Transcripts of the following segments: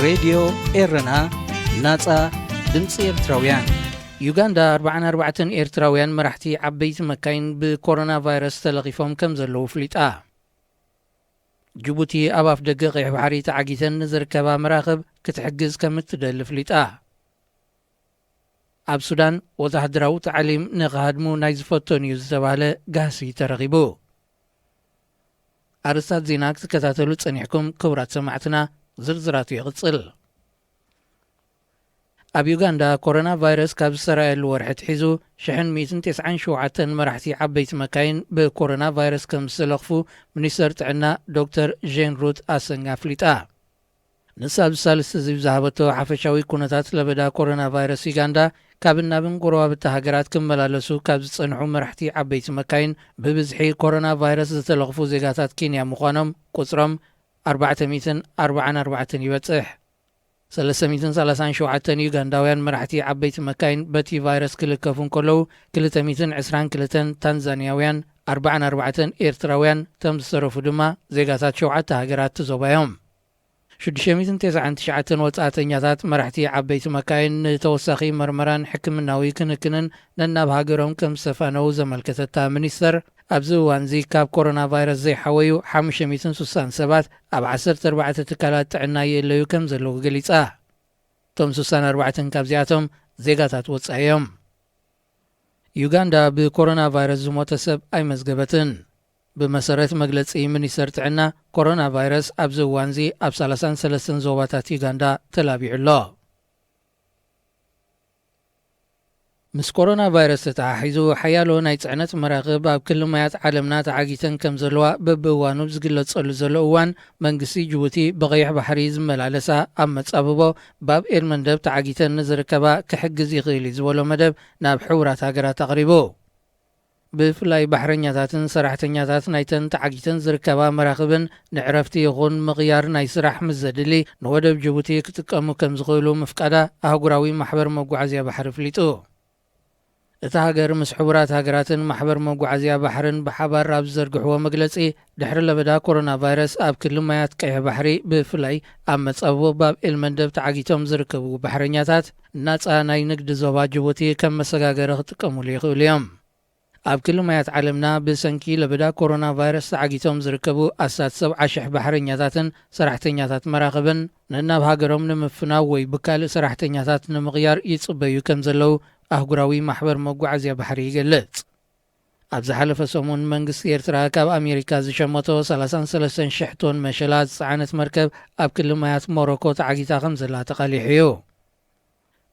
ሬድዮ ኤረና፣ ናጻ ድምጺ ኤርትራውያን። ዩጋንዳ ኣርባዓን ኣርባዕተን ኤርትራውያን መራሕቲ ዓበይቲ መካይን ብኮሮና ቫይረስ ተለኺፎም ከም ዘለዉ ፍሊጣ። ጅቡቲ ኣብ ኣፍ ደገ ቀይሕ ባሕሪ ተዓጊተን ንዝርከባ መራኽብ ክትሕግዝ ከም እትደሊ ፍሊጣ። ኣብ ሱዳን ወተሃደራዊ ታዕሊም ንኽሃድሙ ናይ ዝፈተኑ እዩ ዝተባህለ ጋህሲ ተረኺቡ። ኣርእስታት ዜና ክትከታተሉ ጸኒሕኩም ክቡራት ሰማዕትና፣ ዝርዝራቱ ይቕጽል። ኣብ ዩጋንዳ ኮሮና ቫይረስ ካብ ዝተራእየሉ ወርሒ ኣትሒዙ ሽሕን ሚእትን ተስዓን ሸውዓተን መራሕቲ ዓበይቲ መካይን ብኮሮና ቫይረስ ከም ዝተለኽፉ ሚኒስተር ጥዕና ዶክተር ጄን ሩት ኣሰንግ ኣፍሊጣ። ንሳ ኣብዚ ሳልስቲ እዚ ብዝሃበቶ ሓፈሻዊ ኩነታት ለበዳ ኮሮና ቫይረስ ዩጋንዳ ካብን ናብን ጎረባብቲ ሃገራት ክመላለሱ ካብ ዝጸንሑ መራሕቲ ዓበይቲ መካይን ብብዝሒ ኮሮና ቫይረስ ዝተለኽፉ ዜጋታት ኬንያ ምዃኖም ቁጽሮም ኣርባዕተ ሚእትን ኣርባዓን ኣርባዕተን ይበጽሕ። ሰለስተ ሚእትን ሰላሳን ሸውዓተን ዩጋንዳውያን መራሕቲ ዓበይቲ መካይን በቲ ቫይረስ ክልከፉ እንከለዉ፣ ክልተ ሚእትን ዕስራን ክልተን ታንዛንያውያን፣ ኣርባዓን ኣርባዕተን ኤርትራውያን፣ እቶም ዝተረፉ ድማ ዜጋታት ሸውዓተ ሃገራት እቲ ዞባ እዮም። ሽዱሽተ ሚእትን ተስዓን ትሽዓተን ወጻእተኛታት መራሕቲ ዓበይቲ መካይን ንተወሳኺ መርመራን ሕክምናዊ ክንክንን ነናብ ሃገሮም ከም ዝተፋነዉ ዘመልከተታ ሚኒስተር፣ ኣብዚ እዋንዚ ካብ ኮሮና ቫይረስ ዘይሓወዩ ሓሙሽተ ሚእትን ስሳን ሰባት ኣብ ዓሰርተ ኣርባዕተ ትካላት ጥዕና ይእለዩ ከም ዘለዉ ገሊጻ። እቶም ስሳን ኣርባዕተን ካብዚኣቶም ዜጋታት ወጻኢ እዮም። ዩጋንዳ ብኮሮና ቫይረስ ዝሞተ ሰብ ኣይመዝገበትን። ብመሰረት መግለጺ ሚኒስተር ጥዕና፣ ኮሮና ቫይረስ ኣብዚ እዋንዚ ኣብ ሰላሳን ሰለስተን ዞባታት ዩጋንዳ ተላቢዑ ኣሎ። ምስ ኮሮና ቫይረስ ተተሓሒዙ፣ ሓያሎ ናይ ጽዕነት መራኽብ ኣብ ክሊ ማያት ዓለምና ተዓጊተን ከም ዘለዋ በብእዋኑ ዝግለጸሉ ዘሎ እዋን፣ መንግስቲ ጅቡቲ ብቐይሕ ባሕሪ ዝመላለሳ ኣብ መጻብቦ ባብ ኤል መንደብ ተዓጊተን ንዝርከባ ክሕግዝ ይኽእል እዩ ዝበሎ መደብ ናብ ሕቡራት ሃገራት ኣቕሪቡ። ብፍላይ ባሕረኛታትን ሰራሕተኛታት ናይተን ተዓጊተን ዝርከባ መራኽብን ንዕረፍቲ ይኹን ምቕያር ናይ ስራሕ ምስ ዘድሊ ንወደብ ጅቡቲ ክጥቀሙ ከም ዝኽእሉ ምፍቃዳ ኣህጉራዊ ማሕበር መጓዓዝያ ባሕሪ ኣፍሊጡ። እታ ሃገር ምስ ሕቡራት ሃገራትን ማሕበር መጓዓዝያ ባሕርን ብሓባር ኣብ ዝዘርግሕዎ መግለጺ፣ ድሕሪ ለበዳ ኮሮና ቫይረስ ኣብ ክሊ ማያት ቀይሕ ባሕሪ ብፍላይ ኣብ መጻብቦ ባብ ኤል መንደብ ተዓጊቶም ዝርከቡ ባሕረኛታት ናጻ ናይ ንግዲ ዞባ ጅቡቲ ከም መሰጋገሪ ክጥቀሙሉ ይኽእሉ እዮም። ኣብ ክሊ ማያት ዓለምና ብሰንኪ ለበዳ ኮሮና ቫይረስ ተዓጊቶም ዝርከቡ ኣስታት ሰብዓ ሽሕ ባሕረኛታትን ሰራሕተኛታት መራኽብን ነናብ ሃገሮም ንምፍናው ወይ ብካልእ ሰራሕተኛታት ንምቕያር ይጽበዩ ከም ዘለዉ ኣህጉራዊ ማሕበር መጓዓዝያ ባሕሪ ይገልጽ። ኣብ ዝሓለፈ ሰሙን መንግስቲ ኤርትራ ካብ ኣሜሪካ ዝሸመቶ ሰላሳን ሰለስተን ሽሕ ቶን መሸላ ዝጸዓነት መርከብ ኣብ ክሊ ማያት ሞሮኮ ተዓጊታ ከም ዘላ ተቓሊሑ እዩ።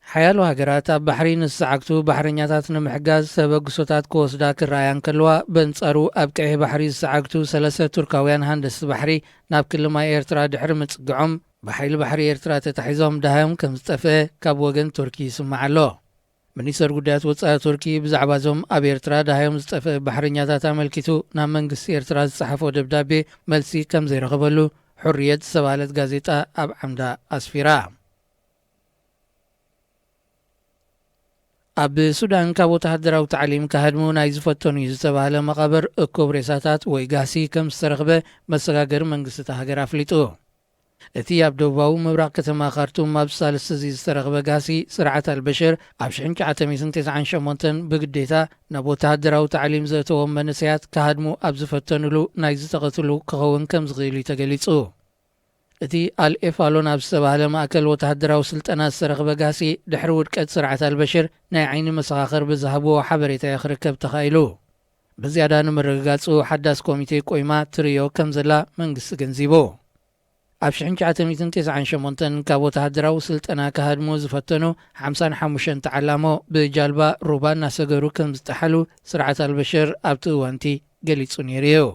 ሓያሎ ሃገራት ኣብ ባሕሪ ንዝሰዓግቱ ባሕረኛታት ንምሕጋዝ ተበግሶታት ክወስዳ ክረኣያ እንከለዋ፣ በንጻሩ ኣብ ቀይሕ ባሕሪ ዝሰዓግቱ ሰለስተ ቱርካውያን ሃንደስቲ ባሕሪ ናብ ክሊ ማይ ኤርትራ ድሕሪ ምጽግዖም፣ ብሓይሊ ባሕሪ ኤርትራ ተታሒዞም ደሃዮም ከም ዝጠፍአ ካብ ወገን ቱርኪ ይስማዕ ኣሎ። ሚኒስተር ጉዳያት ወጻኢ ቱርኪ ብዛዕባ እዞም ኣብ ኤርትራ ደሃዮም ዝጠፍአ ባሕረኛታት ኣመልኪቱ ናብ መንግስቲ ኤርትራ ዝጸሓፎ ደብዳቤ መልሲ ከም ዘይረኸበሉ፣ ሕርየት ዝተባህለት ጋዜጣ ኣብ ዓምዳ ኣስፊራ። ኣብ ሱዳን ካብ ወተሃደራዊ ታዕሊም ክሃድሙ ናይ ዝፈተኑ እዩ ዝተባህለ መቓብር እኩብ ሬሳታት ወይ ጋህሲ ከም ዝተረኽበ መሰጋገሪ መንግስቲ እታ ሃገር ኣፍሊጡ። እቲ ኣብ ደቡባዊ ምብራቕ ከተማ ካርቱም ኣብ ሳልስቲ እዚ ዝተረኽበ ጋህሲ፣ ስርዓት ኣልበሽር ኣብ ሽሕን ትሽዓተ ሚእትን ተስዓን ሸሞንተን ብግዴታ ናብ ወተሃደራዊ ታዕሊም ዘእተዎም መንእሰያት ክሃድሙ ኣብ ዝፈተኑሉ ናይ ዝተቐትሉ ክኸውን ከም ዝኽእል እዩ ተገሊጹ። እቲ ኣል ኤፋሎን ኣብ ዝተባህለ ማእከል ወተሃደራዊ ስልጠና ዝተረኽበ ጋህሲ፣ ድሕሪ ውድቀት ስርዓት ኣልበሽር ናይ ዓይኒ መሰኻኽር ብዝሃብዎ ሓበሬታ እዩ ክርከብ ተኻኢሉ። ብዝያዳ ንምርግጋጹ፣ ሓዳስ ኮሚቴ ቆይማ ትርእዮ ከም ዘላ መንግስቲ ገንዚቡ። ኣብ ሽሕን ትሽዓተ ሚእትን ተስዓን ሸሞንተን ካብ ወተሃደራዊ ስልጠና ክሃድሙ ዝፈተኑ ሓምሳን ሓሙሽተን ተዓላሞ ብጃልባ፣ ሩባ እናሰገሩ ከም ዝጠሓሉ ስርዓት ኣልበሽር ኣብቲ እዋንቲ ገሊጹ ነይሩ እዩ።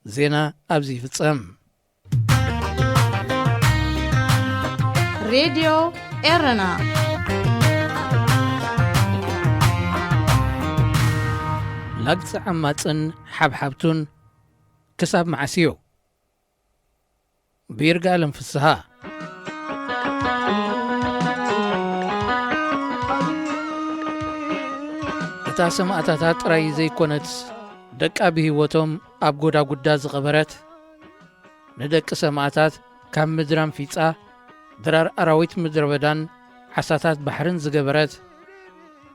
ዜና ኣብዚ ይፍጸም። ሬድዮ ኤረና። ላግጺ ዓማጽን ሓብሓብቱን ክሳብ መዓስ እዩ? ብይርጋለም ፍስሃ። እታ ሰማእታታ ጥራይ ዘይኮነትስ፣ ደቃ ብህይወቶም ኣብ ጎዳጉዳ ዝቐበረት፣ ንደቂ ሰማእታት ካብ ምድራም ፊጻ ድራር ኣራዊት ምድረ በዳን ዓሳታት ባሕርን ዝገበረት፣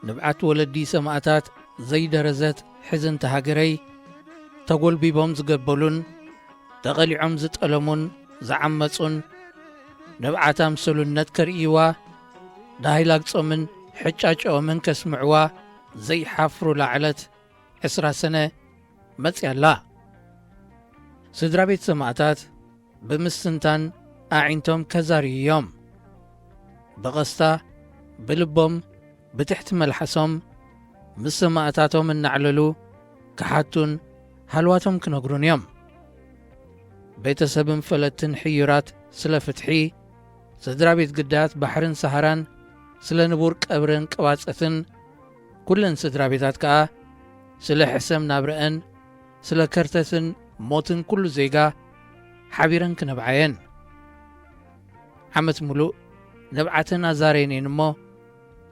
ንብዓት ወለዲ ሰማእታት ዘይደረዘት ሕዝንቲ ሃገረይ፣ ተጎልቢቦም ዝገበሉን ተቐሊዖም ዝጠለሙን ዝዓመጹን፣ ንብዓት ኣምሰሉነት ከርእይዋ፣ ዳሂላግጾምን ሕጫጭኦምን ከስምዕዋ ዘይሓፍሩላ ዕለት ዕስራ ሰነ መጽያ ኣላ። ስድራ ቤት ሰማእታት ብምስትንታን ኣዒንቶም ከዛርዩ እዮም። ብቐስታ፣ ብልቦም፣ ብትሕቲ መልሓሶም ምስ ሰማእታቶም እናዕለሉ ክሓቱን ሃልዋቶም ክነግሩን እዮም። ቤተሰብን ፈለጥትን ሕዩራት ስለ ፍትሒ፣ ስድራ ቤት ግዳያት ባሕርን ሰሃራን ስለ ንቡር ቀብርን ቅባጸትን፣ ኩለን ስድራ ቤታት ከኣ ስለ ሕሰም ናብረአን፣ ስለ ከርተትን ሞትን ኩሉ ዜጋ ሓቢረን ክነብዓ እየን። ዓመት ምሉእ ንብዓተን ኣዛርየን እየን እሞ፣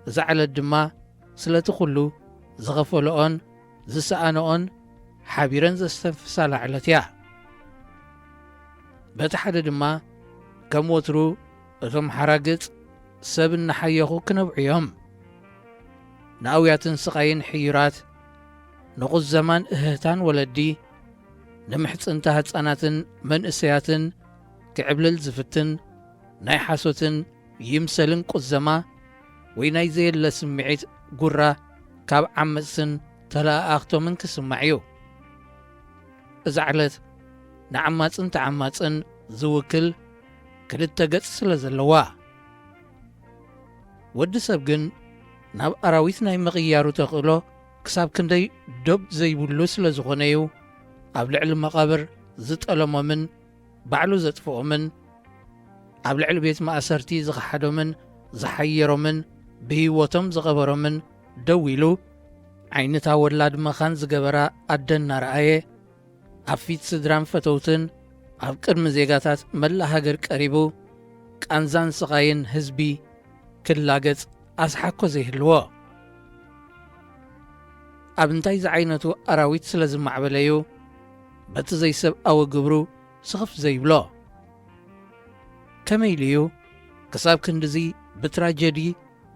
እዛ ዕለት ድማ ስለቲ ኩሉ ዝኸፈለኦን ዝሰኣነኦን ሓቢረን ዘስተንፍሳላ ዕለት እያ። በቲ ሓደ ድማ፣ ከም ወትሩ እቶም ሓራግጽ ሰብ እናሓየኹ ክነብዑ እዮም። ንኣውያትን ስቓይን ሕዩራት፣ ንቑዘማን እህህታን ወለዲ፣ ንምሕጽንታ ህጻናትን መንእሰያትን ክዕብልል ዝፍትን ናይ ሓሶትን ይምሰልን ቁዘማ ወይ ናይ ዘየለ ስምዒት ጉራ ካብ ዓመጽትን ተለኣኣኽቶምን ክስማዕ እዩ። እዛ ዕለት ንዓማጽን ተዓማጽን ዝውክል ክልተ ገጽ ስለ ዘለዋ። ወዲ ሰብ ግን ናብ ኣራዊት ናይ ምቕያሩ ተኽእሎ ክሳብ ክንደይ ዶብ ዘይብሉ ስለ ዝኾነ እዩ ኣብ ልዕሊ መቓብር ዝጠለሞምን ባዕሉ ዘጥፍኦምን ኣብ ልዕሊ ቤት ማእሰርቲ ዝኸሓዶምን ዝሓየሮምን ብህይወቶም ዝቐበሮምን ደው ኢሉ ዓይነታ ወላድ መኻን ዝገበራ ኣደ እናረኣየ ኣብ ፊት ስድራን ፈተውትን ኣብ ቅድሚ ዜጋታት መላእ ሃገር ቀሪቡ ቃንዛን ስቓይን ህዝቢ ክላገጽ ኣስሓኮ ዘይህልዎ። ኣብ እንታይ ዝዓይነቱ ኣራዊት ስለ ዝማዕበለ እዩ በቲ ዘይሰብኣዊ ግብሩ ስኽፍ ዘይብሎ? ከመይ ኢሉ እዩ ክሳብ ክንድዚ ብትራጀዲ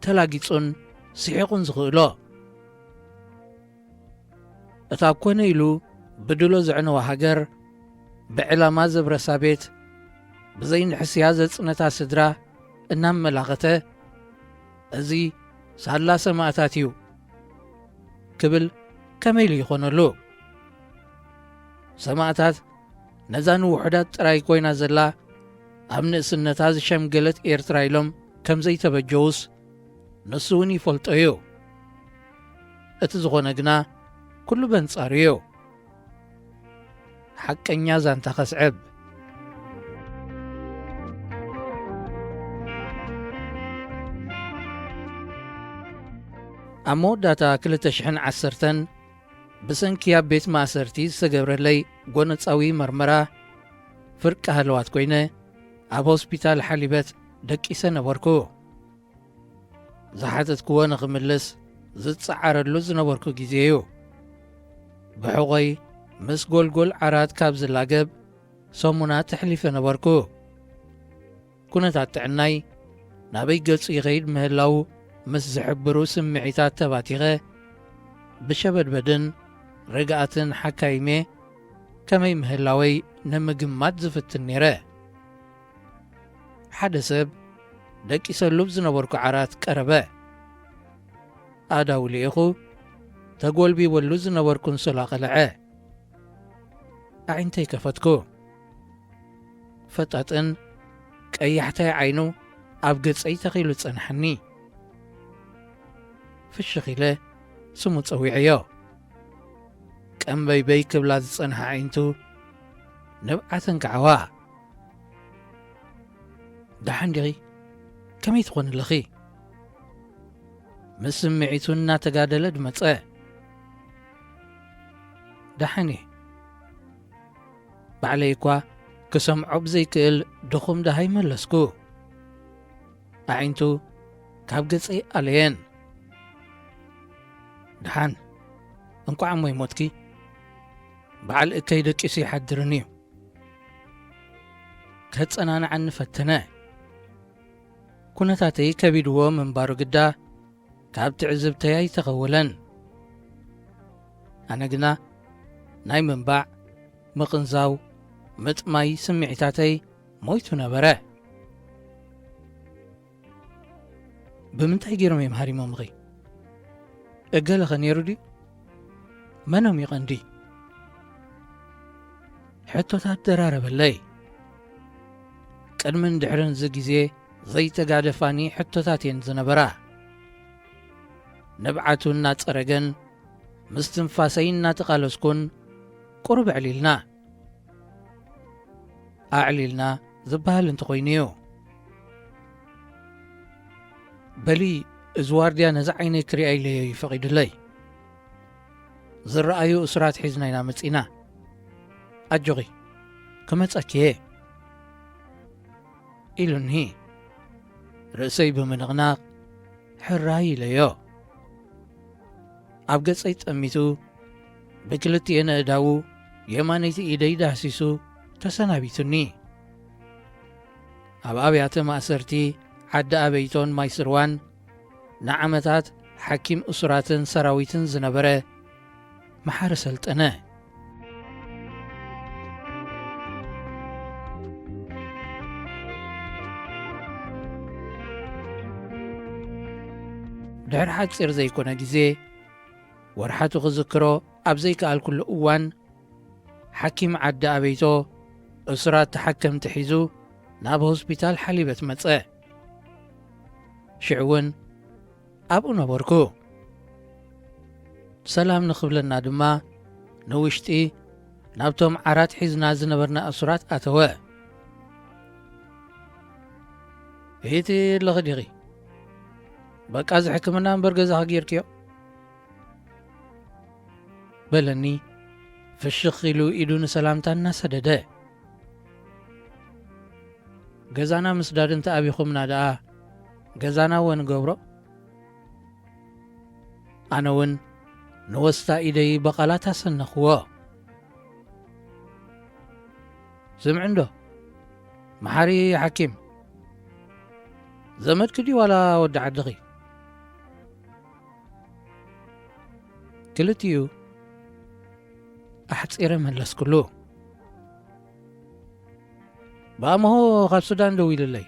ተላጊጹን ስሒቑን ዝኽእሎ? እታ ኮነ ኢሉ ብድሎ ዘዕነዋ ሃገር፣ ብዕላማ ዘብረሳ ቤት፣ ብዘይንሕስያ ዘጽነታ ስድራ እናመላኸተ፣ "እዚ ሳላ ሰማእታት እዩ" ክብል ከመይ ኢሉ ይኾነሉ? ሰማእታት ነዛ ንውሑዳት ጥራይ ኮይና ዘላ ኣብ ንእስነታ ዝሸምገለት ኤርትራ ኢሎም ከም ዘይተበጀዉስ ንሱ እውን ይፈልጦ እዩ። እቲ ዝኾነ ግና ኩሉ በንጻሩ እዩ። ሓቀኛ ዛንታ ከስዕብ። ኣብ መወዳእታ ክልተ ሽሕን ዓሰርተን ብሰንኪ ኣብ ቤት ማእሰርቲ ዝተገብረለይ ጎነጻዊ መርመራ ፍርቂ ሃለዋት ኮይነ ኣብ ሆስፒታል ሓሊበት ደቂሰ ነበርኩ። ዝሓተትክዎ ንኽምልስ ዝጸዓረሉ ዝነበርኩ ግዜ እዩ። ብሕቖይ ምስ ጎልጎል ዓራት ካብ ዝላገብ ሰሙናት ኣሕሊፈ ነበርኩ። ኩነታት ጥዕናይ ናበይ ገጹ ይኸይድ ምህላዉ ምስ ዝሕብሩ ስምዒታት ተባቲኸ፣ ብሸበድበድን ርግኣትን ሓካይሜ ከመይ ምህላወይ ንምግማት ዝፍትን ነይረ። ሓደ ሰብ ደቂሰሉ ኣብ ዝነበርኩ ዓራት ቀረበ። ኣእዳዉ ልኢኹ፣ ተጎልቢበሉ ዝነበርኩ ኣንሶላ ቀልዐ። ኣዒንተይ ከፈትኩ። ፈጣጥን ቀያሕታይ ዓይኑ ኣብ ገጸይ ተኺሉ ጸንሓኒ። ፍሽኽ ኢለ ስሙ ጸዊዐዮ። ቀምበይበይ ክብላ ዝጸንሓ ኣዒንቱ ንብዓተን ከዓዋ። "ደሓን ዲኺ? ከመይ ትኾኒ ኣለኺ?" ምስ ስምዒቱ እናተጋደለ ድመጸ። "ደሓን እየ" ባዕለይ እኳ ክሰምዖ ብዘይክእል ድኹም ደሃይ መለስኩ። ኣዒንቱ ካብ ገጸይ ኣለየን። "ደሓን፣ እንቋዕ እሞ ይሞትኪ። በዓል እከይ ደቂሱ ይሓድርን እዩ" ከጸናንዓኒ ፈተነ። ኩነታተይ ከቢድዎ ምንባሩ ግዳ ካብ ትዕዝብተይ ኣይተኸወለን። ኣነ ግና ናይ ምንባዕ፣ ምቕንዛው፣ ምጥማይ ስምዒታተይ ሞይቱ ነበረ። ብምንታይ ገይሮም እዮም ሃሪሞምኺ? እገለኸ ነይሩ ድዩ? መኖም ይቐንዲ? ሕቶታት ደራረበለይ። ቅድምን ድሕርን እዚ ግዜ ዘይተጋደፋኒ ሕቶታት እየን ዝነበራ። ንብዓቱ እናጸረገን ምስትንፋሰይ እናተቓለስኩን ቁሩብ ኣዕሊልና። ኣዕሊልና ዝበሃል እንተኾይኑ እዩ። በሊ እዚ ዋርድያ ነዚ ዓይነይ ክሪኣ ኢለዮ እዩ ፈቒዱለይ። ዝረኣዩ እሱራት ሒዝና ኢና መጺና። ኣጆኺ፣ ክመጸኪ እየ ኢሉኒ። ርእሰይ ብምንቕናቕ ሕራይ ኢለዮ። ኣብ ገጸይ ጠሚቱ ብክልቲኤን ኣእዳዉ የማነይቲ ኢደይ ዳህሲሱ ተሰናቢቱኒ። ኣብ ኣብያተ ማእሰርቲ ዓዲ ኣበይቶን ማይ ስርዋን ንዓመታት ሓኪም እሱራትን ሰራዊትን ዝነበረ መሓሪ ሰልጠነ። ድሕሪ ሓጺር ዘይኮነ ግዜ፣ ወርሓቱ ክዝክሮ ኣብ ዘይከኣልኩሉ እዋን፣ ሓኪም ዓዲ ኣበይቶ እሱራት ተሓከምቲ ሒዙ ናብ ሆስፒታል ሓሊበት መጸ። ሽዑ እውን ኣብኡ ነበርኩ። ሰላም ንኽብለና ድማ ንውሽጢ ናብቶም ዓራት ሒዝና ዝነበርና እሱራት ኣተወ። "እቲ ኣለኺ ዲኺ? በቃ እዚ ሕክምና እምበር ገዛኺ ጌርክዮ?" በለኒ፣ ፍሽኽ ኢሉ ኢዱ ንሰላምታ እናሰደደ። "ገዛና ምስዳድ እንተ ኣቢኹምና ደኣ፣ ገዛና ወ ንገብሮ?" ኣነ እውን ንወስታ ኢደይ ብቓላት ኣሰነኽዎ። "ስምዒ እንዶ መሓሪ ሓኪም፣ ዘመድኪ ድዩ ዋላ ወዲ ዓድኺ?" ክልቲኡ ኣሕጺረ መለስኩሉ። "ብኣምሆ ካብ ሱዳን ደዊሉለይ፣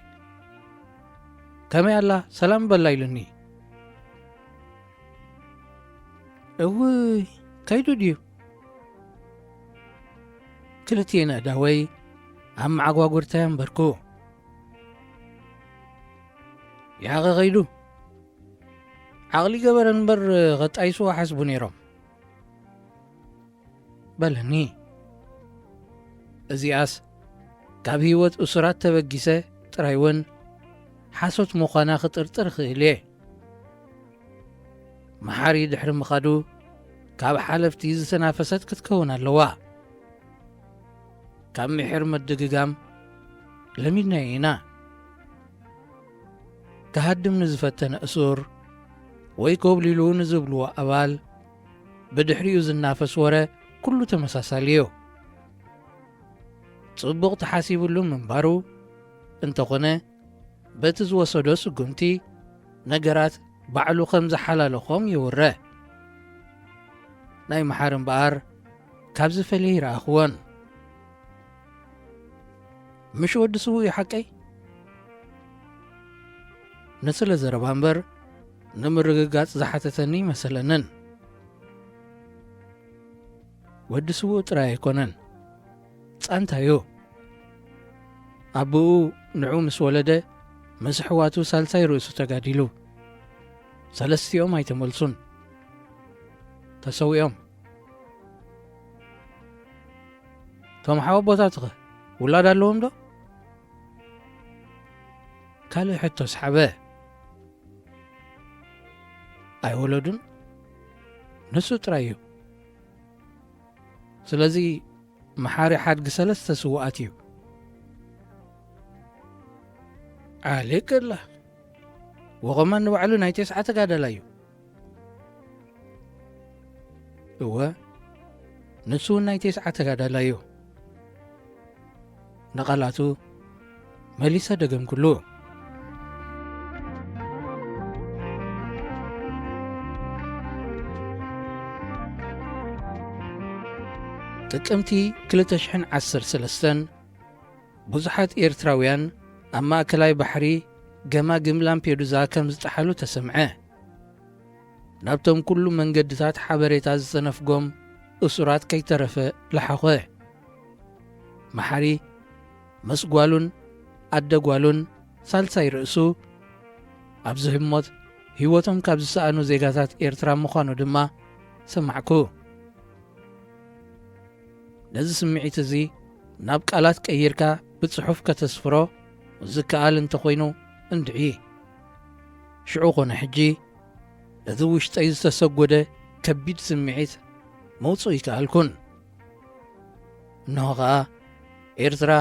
'ከመይ ኣላ? ሰላም በላ' ኢሉኒ። እውይ፣ ከይዱ ድዩ?" ክልቲኤን ኣእዳወይ ኣብ መዓጓጉርተይ ኣንበርኩ። "ያኸ ከይዱ? ዓቕሊ ገበረ እምበር ከጣይስዎ ሓስቡ ነይሮም" በለኒ። እዚኣስ ካብ ህይወት እሱራት ተበጊሰ ጥራይ እውን ሓሶት ምዃና ክጥርጥር እኽእል እየ። መሓሪ ድሕሪ ምኻዱ ካብ ሓለፍቲ ዝተናፈሰት ክትከውን ኣለዋ። ካብ ምሒር ምድግጋም ለሚድናዮ ኢና። ክሃድም ንዝፈተነ እሱር ወይ ኮብሊሉ ንዝብልዎ ኣባል ብድሕሪኡ ዝናፈስ ወረ ኩሉ ተመሳሳሊ እዩ። ጽቡቕ ተሓሲብሉ ምንባሩ እንተኾነ፣ በቲ ዝወሰዶ ስጉምቲ ነገራት ባዕሉ ከም ዝሓላለኾም ይውረ። ናይ መሓሪ እምበኣር ካብዚ ፈልየ ይረኣኽዎን። "ምሽ ወዲ ስዉእ እዩ ሓቀይ?" ንስለ ዘረባ እምበር ንምርግጋጽ ዝሓተተኒ ይመሰለንን። ወዲ ስዉእ ጥራይ ኣይኮነን፣ ጻንታዩ። ኣቦኡ ንዑ ምስ ወለደ፣ ምስ ኣሕዋቱ ሳልሳይ ርእሱ ተጋዲሉ። ሰለስቲኦም ኣይተመልሱን፣ ተሰዊኦም። "እቶም ሓወቦታትኸ ውላድ ኣለዎም ዶ?" ካልእ ሕቶ ሰሓበ። "ኣይወለዱን፣ ንሱ ጥራይ እዩ። ስለዚ መሓሪ ሓድጊ ሰለስተ ስዉኣት እዩ።" ዓሌ ከላ፣ ወኸማን ንባዕሉ ናይ ተስዓ ተጋዳላይ እዩ። እወ፣ ንሱ እውን ናይ ተስዓ ተጋዳላይ እዩ። ንቓላቱ መሊሰ ደገምኩሉ። ጥቅምቲ ክልተ ሽሕን ዓሰርተ ሰለስተን ብዙሓት ኤርትራውያን ኣብ ማእከላይ ባሕሪ ገማግም ላምፔዱዛ ከም ዝጠሓሉ ተሰምዐ። ናብቶም ኩሉ መንገድታት ሓበሬታ ዝተነፍጎም እሱራት ከይተረፈ ለሓኾ። መሓሪ ምስ ጓሉን ኣደ ጓሉን ሳልሳይ ርእሱ ኣብዚ ህሞት ህይወቶም ካብ ዝሰኣኑ ዜጋታት ኤርትራ ምዃኑ ድማ ሰማዕኩ። ነዚ ስምዒት እዚ ናብ ቃላት ቀይርካ ብጽሑፍ ከተስፍሮ ዝከኣል እንተኾይኑ እንድዒ። ሽዑ ኾነ ሕጂ እቲ ውሽጠይ ዝተሰጎደ ከቢድ ስምዒት መውጽኡ ይከኣልኩን። እንሆ ኸኣ ኤርትራ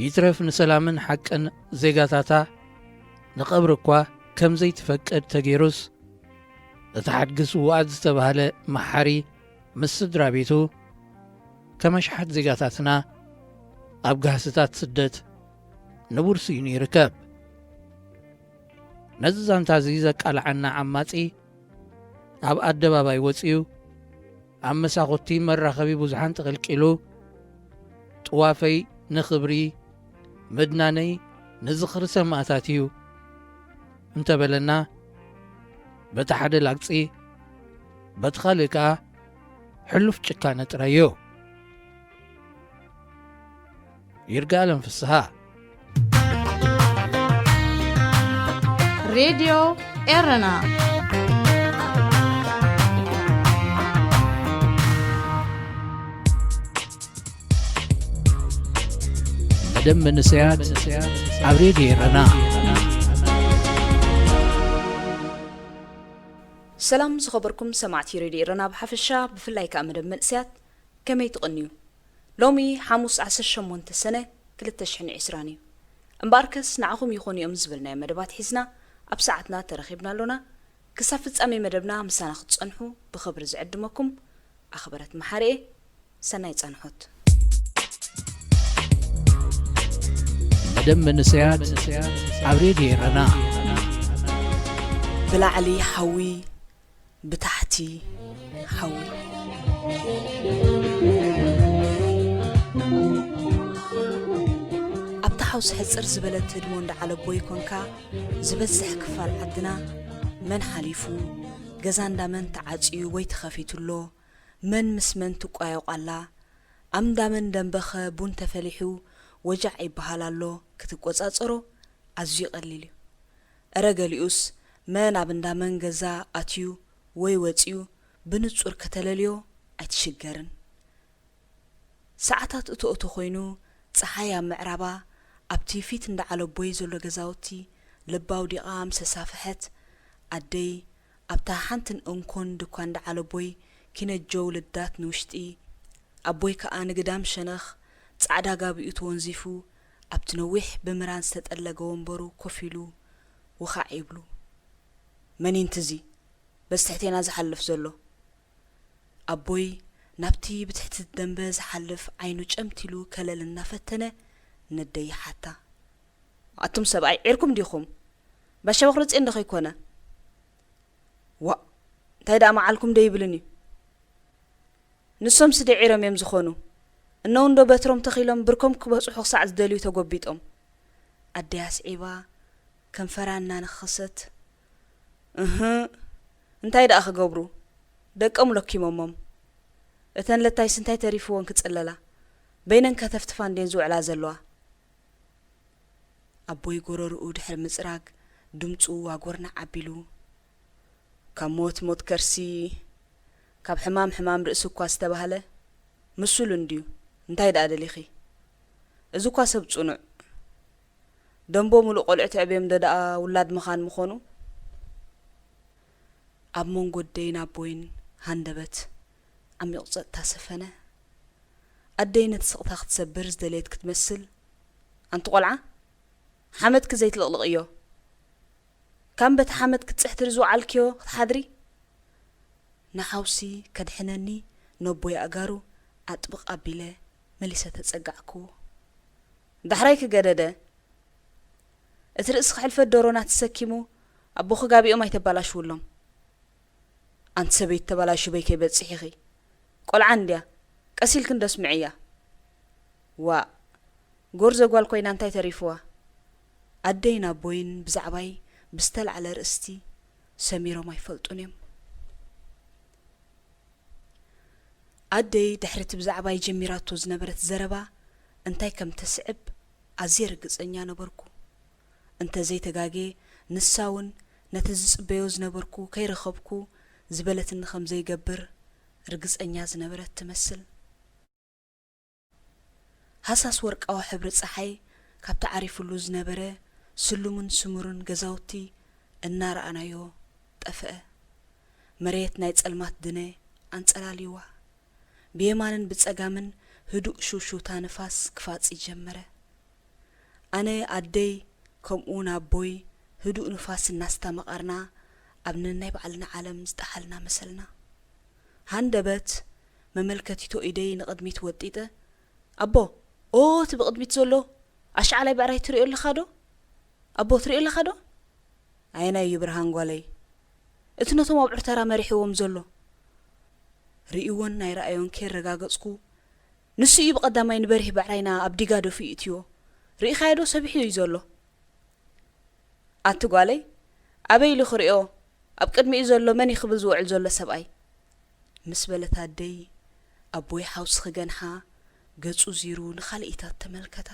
ይትረፍ ንሰላምን ሓቅን ዜጋታታ ንቐብሪ እኳ ከም ዘይትፈቅድ ተገይሩስ፣ እቲ ሓድጊ ስዉኣት ዝተባህለ መሓሪ ምስ ስድራ ቤቱ ከም ኣሽሓት ዜጋታትና ኣብ ጋህስታት ስደት ንቡር ስኢኑ ይርከብ። ነዚ ዛንታ እዚ ዘቃልዓና ዓማጺ ኣብ ኣደባባይ ወጺኡ፣ ኣብ መሳኹቲ መራኸቢ ብዙሓን ተቐልቂሉ፣ ጥዋፈይ ንኽብሪ፣ ምድናነይ ንዝኽሪ ሰማእታት እዩ እንተበለና፣ በቲ ሓደ ላግጺ፣ በቲ ካልእ ከኣ ሕሉፍ ጭካነ ጥራይ እዩ። ይርጋለም ፍስሃ። ሬድዮ ኤረና። መደብ መንእሰያት ኣብ ሬድዮ ኤረና። ሰላም ዝኸበርኩም ሰማዕቲ ሬድዮ ኤረና ብሓፈሻ፣ ብፍላይ ከኣ መደብ መንእሰያት፣ ከመይ ትቕንዩ? ሎሚ ሓሙስ ዓሰርተ ሸሞንተ ሰነ ክልተ ሽሕን ዕስራን እዩ። እምበኣርከስ ንዓኹም ይኾኑ እዮም ዝበልናዮ መደባት ሒዝና ኣብ ሰዓትና ተረኺብና ኣሎና። ክሳብ ፍጻሜ መደብና ምሳና ክትጸንሑ ብኽብሪ ዝዕድመኩም ኣኽበረት መሓሪኤ። ሰናይ ጻንሖት። መደብ መንእሰያት ኣብ ሬድዮ ኤረና። ብላዕሊ ሓዊ፣ ብታሕቲ ሓዊ። ኣብታ ሓውሲ ሕጽር ዝበለት ህድሞ እንዳዓለቦ ይኮንካ ዝበዝሕ ክፋል ዓድና መን ሓሊፉ፣ ገዛ እንዳመን ተዓጽዩ ወይ ተኸፊቱ ኣሎ፣ መን ምስ መን ትቋየቕ ኣላ፣ ኣብ እንዳመን ደንበኸ ቡን ተፈሊሑ ወጃዕ ይበሃል ኣሎ፣ ክትቆጻጸሮ ኣዝዩ ቀሊል እዩ። እረ ገሊኡስ መን ኣብ እንዳመን ገዛ ኣትዩ ወይ ወጺኡ ብንጹር ከተለልዮ ኣይትሽገርን። ሰዓታት እቶ እቶ ኮይኑ፣ ጸሓይ ኣብ ምዕራባ ኣብቲ ፊት እንዳዓለቦይ ዘሎ ገዛውቲ ልባ ኣውዲቓ ምስ ኣሳፍሐት፣ ኣደይ ኣብታ ሓንትን እንኮን ድኳን እንዳዓለቦይ ኪነጀው ልዳት ንውሽጢ፣ ኣቦይ ከኣ ንግዳም ሸነኽ ጻዕዳ ጋቢኡ ተወንዚፉ ኣብቲ ነዊሕ ብምራን ዝተጠለገ ወንበሩ ኮፍ ኢሉ ውኻዕ ይብሉ። መን ይንትዚ በዚ ትሕቴና ዝሓልፍ ዘሎ? ኣቦይ ናብቲ ብትሕቲ ደንበ ዝሓልፍ ዓይኑ ጨምቲሉ ከለል እናፈተነ ነደይ ይሓታ። ኣቱም ሰብኣይ ዒርኩም ዲኹም? ባሻ በኽሪ ጽዮን ዶ ከይኮነ? ዋእ፣ እንታይ ደኣ መዓልኩም ዶ ይብልን እዩ? ንሶም ስደ ዒሮም እዮም ዝኾኑ። እነው እንዶ በትሮም ተኺሎም ብርኮም ክበጽሑ ክሳዕ ዝደልዩ ተጎቢጦም። ኣደይ ኣስዒባ ከንፈራ እናነኸሰት፣ እህ፣ እንታይ ደኣ ክገብሩ? ደቆም ለኪሞሞም። እተን ለታይስ እንታይ ተሪፍወን ክጽለላ? በይነን ከተፍትፋ እንድየን ዝውዕላ ዘለዋ። ኣቦይ ጎረርኡ ድሕሪ ምጽራግ ድምጹ ዋጎርናዕ ኣቢሉ፣ ካብ ሞት ሞት ከርሲ፣ ካብ ሕማም ሕማም ርእሲ እኳ ዝተባህለ ምስሉ እንድዩ። እንታይ ደኣ ደሊኺ? እዚ እኳ ሰብ ጽኑዕ ደንቦ ምሉእ ቆልዑ ተዕብዮም ዶ ደኣ ውላድ ምኻን ምኾኑ? ኣብ መንጎ ኣደይን ኣቦይን ሃንደበት ዓሚቕ ጸጥታ ሰፈነ። ኣደይ ነቲ ስቕታ ክትሰብር ዝደለየት ክትመስል፣ ኣንቲ ቆልዓ፣ ሓመድኪ ዘይትልቕልቕዮ። ካን በቲ ሓመድ ክትጽሕትሪ ዝወዓልክዮ ክትሓድሪ? ንሓውሲ ከድሕነኒ ነቦይ ኣእጋሩ ኣጥብቕ ኣቢለ መሊሰ ተጸጋዕክዎ። ዳሕራይ ክገደደ፣ እቲ ርእሲ ክሕልፈት ደሮና ተሰኪሙ ኣቦኺ ጋቢኦም ኣይተባላሽውሎም። ኣንቲ ሰበይቲ ተባላሽበይ ከይበጽሕ ኢኺ። ቆልዓ እንድያ፣ ቀስ ኢልኪ እንዶ ስምዕያ። ዋእ፣ ጎርዞ ጓል ኮይና እንታይ ተሪፍዋ? ኣደይን ኣቦይን ብዛዕባይ ብዝተላዕለ ርእስቲ ሰሚሮም ኣይፈልጡን እዮም። ኣደይ ድሕሪ እቲ ብዛዕባይ ጀሚራቶ ዝነበረት ዘረባ እንታይ ከም ተስዕብ ኣዝየ ርግጸኛ ነበርኩ። እንተ ዘይተጋግየ፣ ንሳ እውን ነቲ ዝጽበዮ ዝነበርኩ ከይረኸብኩ ዝበለትኒ ከም ዘይገብር ርግጸኛ ዝነበረት ትመስል። ሃሳስ ወርቃዊ ሕብሪ ጸሓይ ካብቲ ዓሪፍሉ ዝነበረ ስሉምን ስሙርን ገዛውቲ እናረኣናዮ ጠፍአ። መሬት ናይ ጸልማት ድነ ኣንጸላልይዋ። ብየማንን ብጸጋምን ህዱእ ሽውሽውታ ንፋስ ክፋጽ ጀመረ። ኣነ፣ ኣደይ፣ ከምኡውን ኣቦይ ህዱእ ንፋስ እናስተማቐርና ኣብ ነናይ ባዕልና ዓለም ዝጠሓልና መሰልና። ሃንደበት መመልከቲቶ ኢደይ ንቕድሚት ወጢጠ፣ ኣቦ፣ ኦ፣ እቲ ብቕድሚት ዘሎ ኣሽዓላይ ብዕራይ ትሪኦ ኣለኻ ዶ? ኣቦ፣ ትሪኦ ኣለኻ ዶ? ኣየናይ እዩ ብርሃን ጓለይ? እቲ ነቶም ኣብዑር ተራ መሪሕዎም ዘሎ። ርእይዎን ናይ ረኣዮን ከየረጋገጽኩ፣ ንሱ እዩ ብቐዳማይ ንበሪህ ብዕራይና ኣብ ዲጋ ደፊኡ እትዮ። ርኢኻዮ ዶ? ሰቢሑ እዩ ዘሎ። ኣቲ ጓለይ፣ ኣበይ ኢሉ ክሪኦ? ኣብ ቅድሚኡ ዘሎ መን እዩ ክብል ዝውዕል ዘሎ ሰብኣይ? ምስ በለት ኣደይ፣ ኣቦይ ሓውሲ ክገንሓ ገጹ ዚሩ ንኻልኢታት ተመልከታ።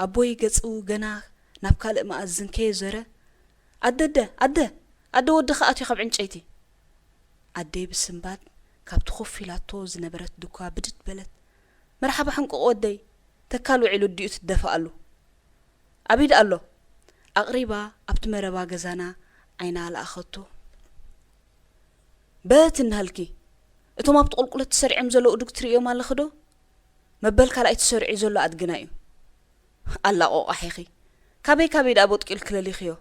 ኣቦይ ገጹ ገና ናብ ካልእ መኣዝን ከየዞረ፣ ኣደደ፣ ኣደ፣ ኣደ ወድኻ ኣትዩ ካብ ዕንጨይቲ። ኣደይ ብስንባድ ካብቲ ኮፍ ኢላቶ ዝነበረት ድኳ ብድድ በለት። መርሓባ ሕንቁቕ ወደይ፣ ተካል ውዒሉ ኣዲኡ ትደፍኣሉ። ኣበይ ደኣ ኣሎ? ኣቕሪባ ኣብቲ መረባ ገዛና ዓይና ለኣኸቶ። በት እንሃልኪ፣ እቶም ኣብቲ ቁልቁለት ተሰሪዖም ዘለዉ እዱግ ትርእዮም ኣለኺ ዶ? መበል ካልኣይ ተሰሪዑ ዘሎ ኣድግና እዩ። ኣላ ቆቋሕ ኢኺ። ካበይ ካበይ ደኣ ቦጥቂልኪ ለሊኽዮ?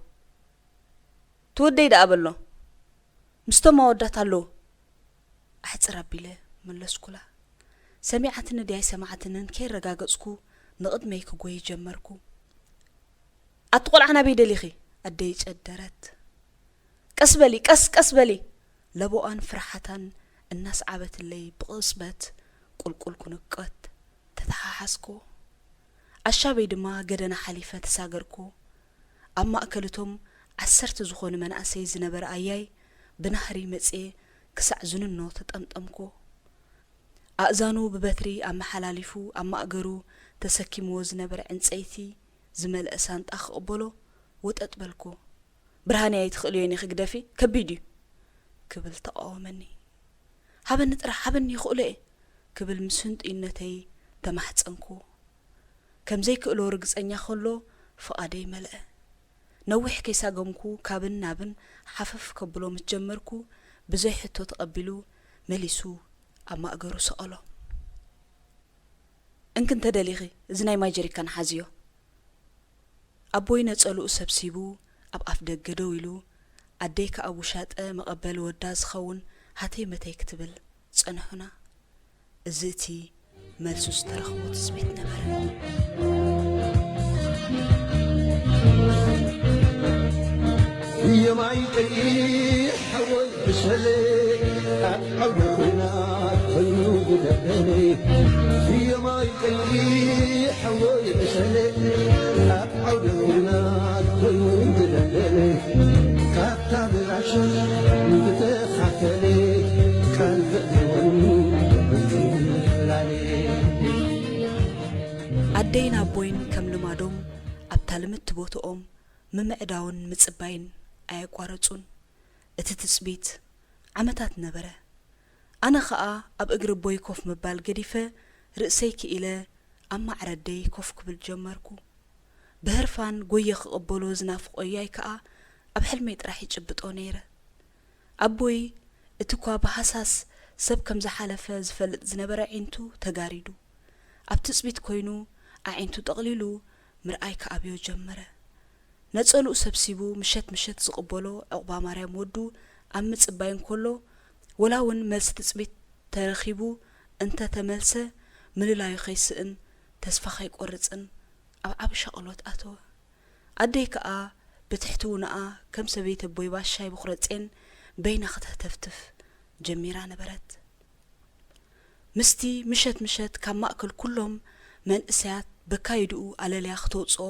ትወደይ ደኣ በሎ። ምስቶም ኣወዳት ኣለዉ። ኣሕጽር ኣቢለ መለስኩላ። ሰሚዓትኒ ድያ ኣይሰማዓትንን ከይረጋገጽኩ ንቕድመይ ክጎይ ጀመርኩ። ኣቲ ቆልዓ ናበይ ደሊኺ? ኣደይ ጨደረት። ቀስ በሊ፣ ቀስ፣ ቀስ በሊ። ለቦኣን ፍርሓታን እናስዓበትለይ ብቕጽበት ቁልቁል ክንቀት ተተሓሓዝኩ። ኣሻበይ ድማ ገደና ሓሊፈ ተሳገርኩ። ኣብ ማእከል እቶም ዓሰርተ ዝኾኑ መናእሰይ ዝነበረ ኣያይ ብናህሪ መጽየ ክሳዕ ዝንኖ ተጠምጠምኩ። ኣእዛኑ ብበትሪ ኣመሓላሊፉ ኣብ ማእገሩ ተሰኪምዎ ዝነበረ ዕንጸይቲ ዝመልአ ሳንጣ ክቕበሎ ወጠጥ በልኩ። ብርሃነይ ኣይትኽእልዮን ኢኺ ግደፊ፣ ከቢድ እዩ ክብል ተቓወመኒ። ሃበኒ ጥራሕ፣ ሃበኒ ይኽእሎ እየ ክብል ምስ ህንጡይነተይ ተማሕጸንኩ። ከም ዘይክእሎ ርግጸኛ ከሎ ፍቓደይ መልአ። ነዊሕ ከይሳገምኩ ካብን ናብን ሓፈፍ ከብሎ ምስ ጀመርኩ ብዘይ ሕቶ ተቐቢሉ መሊሱ ኣብ ማእገሩ ሰቐሎ። እንኪ እንተ ደሊኺ፣ እዚ ናይ ማይ ጀሪካን ሓዝዮ። ኣቦይ ነጸልኡ ሰብሲቡ ኣብ ኣፍ ደገ ደው ኢሉ፣ ኣደይ ከኣ ውሻጠ መቐበሊ ወዳ ዝኸውን ሃተይ መተይ ክትብል ጸንሑና። እዚ እቲ መልሱ ዝተረኽቦ ትጽቢት ነበረ። የማይ ቀይሕ ሓወይ ብሰለ ኣብ ዓውደ ኹናት ኮይኑ ዝደበለ። የማይ ቀይሕ ሓወይ ብሰለ ኣብ ዓውደ ኹናት ኮይኑ ዝደበለ። ካብታ ብራሻ ዝተኻፈለ ቃል ዘእትወኒ ብላለ። ኣደይን ኣቦይን ከም ልማዶም ኣብታ ልምድቲ ቦትኦም ምምዕዳውን ምጽባይን ኣየቋረጹን። እቲ ትጽቢት ዓመታት ነበረ። ኣነ ኸኣ ኣብ እግሪ ኣቦይ ኮፍ ምባል ገዲፈ ርእሰይ ክኢለ ኣብ ማዕረ ኣደይ ኮፍ ክብል ጀመርኩ። ብህርፋን ጎየ ክቕበሎ ዝናፍቖ ኣያይ ከኣ ኣብ ሕልመይ ጥራሕ ይጭብጦ ነይረ። ኣቦይ እቲ እኳ ብሃሳስ ሰብ ከም ዝሓለፈ ዝፈልጥ ዝነበረ ኣዒንቱ ተጋሪዱ፣ ኣብ ትጽቢት ኮይኑ ኣዒንቱ ጠቕሊሉ ምርኣይ ክኣብዮ ጀመረ። ነጸልኡ ሰብሲቡ ምሸት ምሸት ዝቕበሎ ዕቑባ ማርያም ወዱ ኣብ ምጽባይ እንከሎ፣ ወላ እውን መልሲ ትጽቢት ተረኺቡ እንተ ተመልሰ፣ ምልላዩ ከይስእን ተስፋ ከይቆርጽን ኣብ ዓቢ ሻቕሎት ኣተወ። ኣደይ ከኣ ብትሕትውናኣ ከም ሰበይቲ ኣቦይ ባሻይ ብኩረጼን በይና ከተህተፍትፍ ጀሚራ ነበረት። ምስቲ ምሸት ምሸት ካብ ማእከል ኩሎም መንእሰያት በካይድኡ ኣለልያ ክተውጽኦ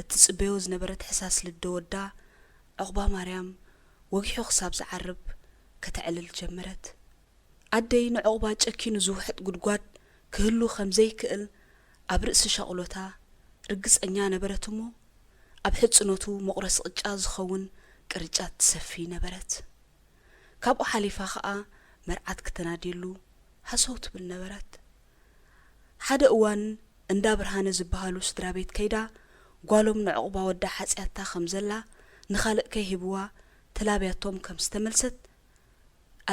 እትጽበዮ ዝነበረት ሕሳስ ልደ ወዳ፣ ዑቕባ ማርያም ወጊሑ ክሳብ ዝዓርብ ከተዕልል ጀመረት። ኣደይ ንዑቕባ ጨኪኑ ዝውሕጥ ጉድጓድ ክህሉ ከም ዘይክእል ኣብ ርእሲ ሻቕሎታ ርግጸኛ ነበረት እሞ፣ ኣብ ሕጽኖቱ መቑረሲ ቅጫ ዝኸውን ቅርጫት ትሰፊ ነበረት። ካብኡ ሓሊፋ ኸኣ መርዓት ክተናድየሉ ሃሰው ትብል ነበረት። ሓደ እዋን እንዳ ብርሃነ ዝበሃሉ ስድራ ቤት ከይዳ፣ ጓሎም ንዑቕባ ወዳ ሓጽያታ ከም ዘላ ንኻልእ ከይህብዋ ተላብያቶም ከም ዝተመልሰት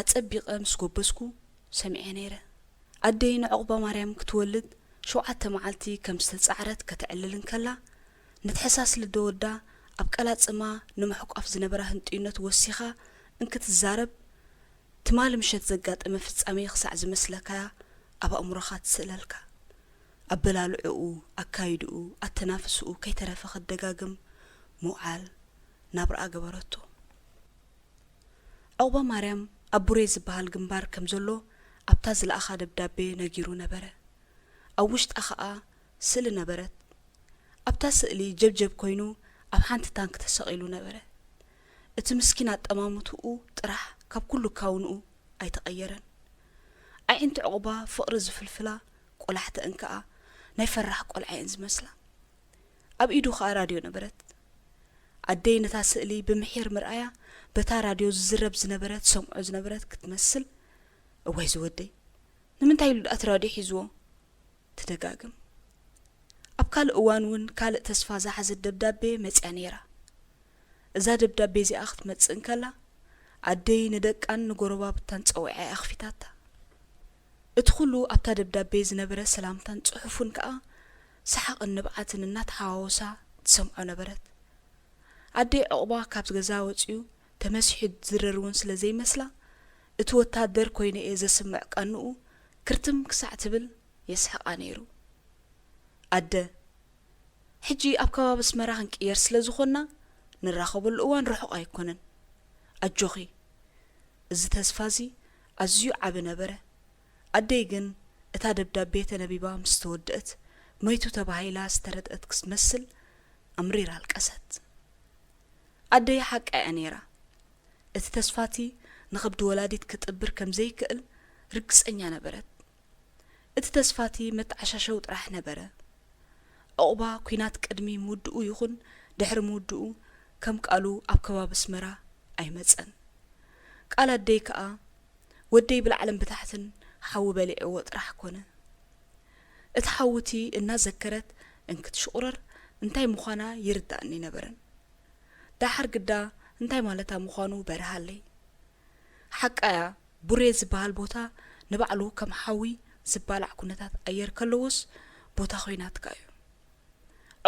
ኣጸቢቐ ምስ ጎበዝኩ ሰሚዐ ነይረ። ኣደይ ንዑቕባ ማርያም ክትወልድ ሸውዓተ መዓልቲ ከም ዝተጻዕረት ከተዕልል እንከላ፣ ነቲ ሕሳስ ልደ ወዳ ኣብ ቀላጽማ ንምሕቋፍ ዝነበራ ህንጥዩነት ወሲኻ እንክትዛረብ፣ ትማሊ ምሸት ዘጋጠመ ፍጻሜ ክሳዕ ዝመስለካ ኣብ ኣእምሮኻ ትስእለልካ። ኣበላልዕኡ፣ ኣካይድኡ፣ ኣተናፍስኡ ከይተረፈ ክትደጋግም ምውዓል ናብርኣ ገበረቶ። ዑቕባ ማርያም ኣብ ቡሬ ዝበሃል ግንባር ከም ዘሎ ኣብታ ዝለኣኻ ደብዳቤ ነጊሩ ነበረ። ኣብ ውሽጣ ኸኣ ስእሊ ነበረት። ኣብታ ስእሊ ጀብጀብ ኮይኑ ኣብ ሓንቲ ታንክ ተሰቒሉ ነበረ። እቲ ምስኪን ኣጠማምትኡ ጥራሕ ካብ ኩሉ ካውንኡ ኣይተቐየረን። ኣዒንቲ ዑቕባ ፍቕሪ ዝፍልፍላ ቆላሕተአን ከኣ ናይ ፈራሕ ቆልዓ እየን ዝመስላ። ኣብ ኢዱ ኸኣ ራድዮ ነበረት። ኣደይ ነታ ስእሊ ብምሒር ምርኣያ በታ ራድዮ ዝዝረብ ዝነበረ ትሰምዖ ዝነበረት ክትመስል፣ እዋይ ዝወደይ፣ ንምንታይ ኢሉ ደኣ እቲ ራድዮ ሒዝዎ? ትደጋግም። ኣብ ካልእ እዋን እውን ካልእ ተስፋ ዝሓዘት ደብዳቤ መጽያ ነይራ። እዛ ደብዳቤ እዚኣ ክትመጽእ እንከላ፣ ኣደይ ንደቃን ንጎረባብታን ጸዊዓ እያ ኣኽፊታታ። እቲ ኹሉ ኣብታ ደብዳቤ ዝነበረ ሰላምታን ጽሑፍን ከኣ ሰሓቕን ንብዓትን እናተሓዋወሳ ትሰምዖ ነበረት። ኣደይ ዑቕባ ካብ ገዛ ወጺኡ ተመሲሑ ዝድረር እውን ስለ ዘይመስላ፣ እቲ ወታደር ኮይነ እየ ዘስምዕ ቃንኡ ክርትም ክሳዕ ትብል የስሕቓ ነይሩ። ኣደ፣ ሕጂ ኣብ ከባቢ ኣስመራ ክንቅየር ስለ ዝኾንና፣ ንራኸበሉ እዋን ርሑቕ ኣይኮነን። ኣጆኺ። እዚ ተስፋ እዚ ኣዝዩ ዓቢ ነበረ። ኣደይ ግን እታ ደብዳቤ ተነቢባ ምስ ተወደአት፣ መይቱ ተባሂላ ዝተረድአት ክትመስል ኣምሪራ ኣልቀሰት። ኣደይ ሓቃ እያ ነይራ። እቲ ተስፋቲ ንኸብዲ ወላዲት ክጥብር ከም ዘይክእል ርግጸኛ ነበረት። እቲ ተስፋቲ መተዓሻሸው ጥራሕ ነበረ። ዑቕባ ኲናት ቅድሚ ምውድኡ ይኹን ድሕሪ ምውድኡ ከም ቃሉ ኣብ ከባቢ ኣስመራ ኣይመጸን። ቃል ኣደይ ከኣ ወደይ ብላዕልን ብታሕትን ሓዊ በሊዕዎ ጥራሕ ኮነ። እቲ ሓዊ እቲ እናዘከረት እንክትሽቑረር እንታይ ምዃና ይርድኣኒ ኣይነበረን። ደሓር ግዳ እንታይ ማለታ ምዃኑ በርሃለይ። ሓቃ እያ፣ ቡሬ ዝበሃል ቦታ ንባዕሉ ከም ሓዊ ዝባላዕ ኩነታት ኣየር ከለዎስ ቦታ ኹናትካ እዩ።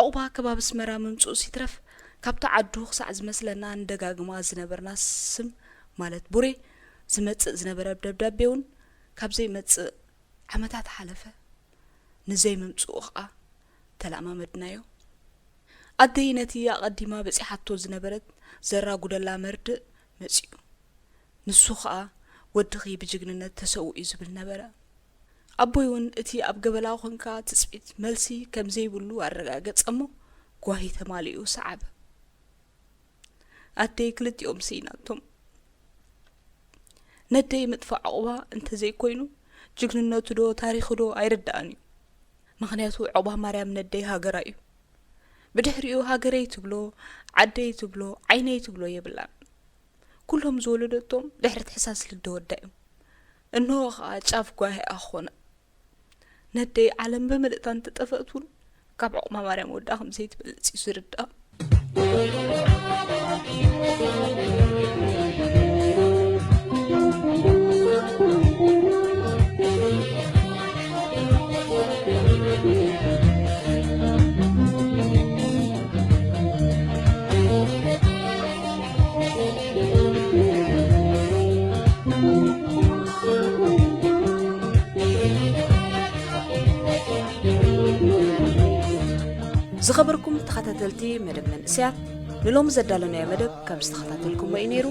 ዑቕባ ከባቢ ኣስመራ ምምጽኡስ ይትረፍ፣ ካብታ ዓዱ ክሳዕ ዝመስለና ንደጋግማ ዝነበርና ስም ማለት ቡሬ ዝመጽእ ዝነበረ ደብዳቤ እውን ካብ ዘይመጽእ ዓመታት ሓለፈ። ንዘይምምጽኡ ኸኣ ተለማመድናዮ። ኣደይ ነቲ ኣቐዲማ በጺሓቶ ዝነበረት ዘራጉደላ መርድእ መጺኡ። ንሱ ኸኣ ወድኺ ብጅግንነት ተሰዊኡ ዝብል ነበረ። ኣቦይ እውን እቲ ኣብ ገበላ ኾንካ ትጽቢት መልሲ ከም ዘይብሉ ኣረጋገጸ እሞ ጓሂ ተማሊኡ ሰዓበ። ኣደይ ክልቲኦም ስኢናቶም። ነደይ ምጥፋእ ዑቕባ እንተዘይኮይኑ ጅግንነቱ ዶ ታሪኹ ዶ ኣይርድኣን እዩ። ምኽንያቱ ዑቕባ ማርያም ነደይ ሃገራ እዩ። ብድሕሪኡ ሃገረይ ትብሎ፣ ዓደይ ትብሎ፣ ዓይነይ ትብሎ የብላን። ኩሎም ዝወለደቶም ድሕሪ ትሕሳስ ልደ ወዳ እዮም። እንሆ ኸኣ ጫፍ ጓሂኣ ኾነ። ነደይ ዓለም ብምልእታ እንተጠፈእት እውን ካብ ዑቕባ ማርያም ወዳ ከም ዘይትበልጽ እዩ ዝርድኣ። ዝኸበርኩም ተኸታተልቲ መደብ መንእሰያት፣ ንሎሚ ዘዳለናዮ መደብ ከም ዝተኸታተልኩሞ እዩ ነይሩ።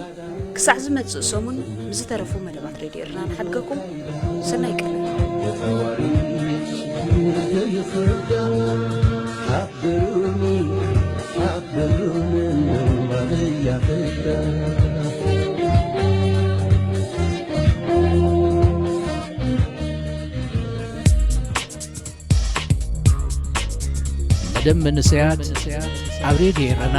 ክሳዕ ዝመጽእ ሰሙን ምስ ዝተረፉ መደባት ሬድዮ ኤረና ንሓድገኩም። ሰናይ ቀነ። መደብ መንእሰያት ኣብ ሬድዮ ኤረና።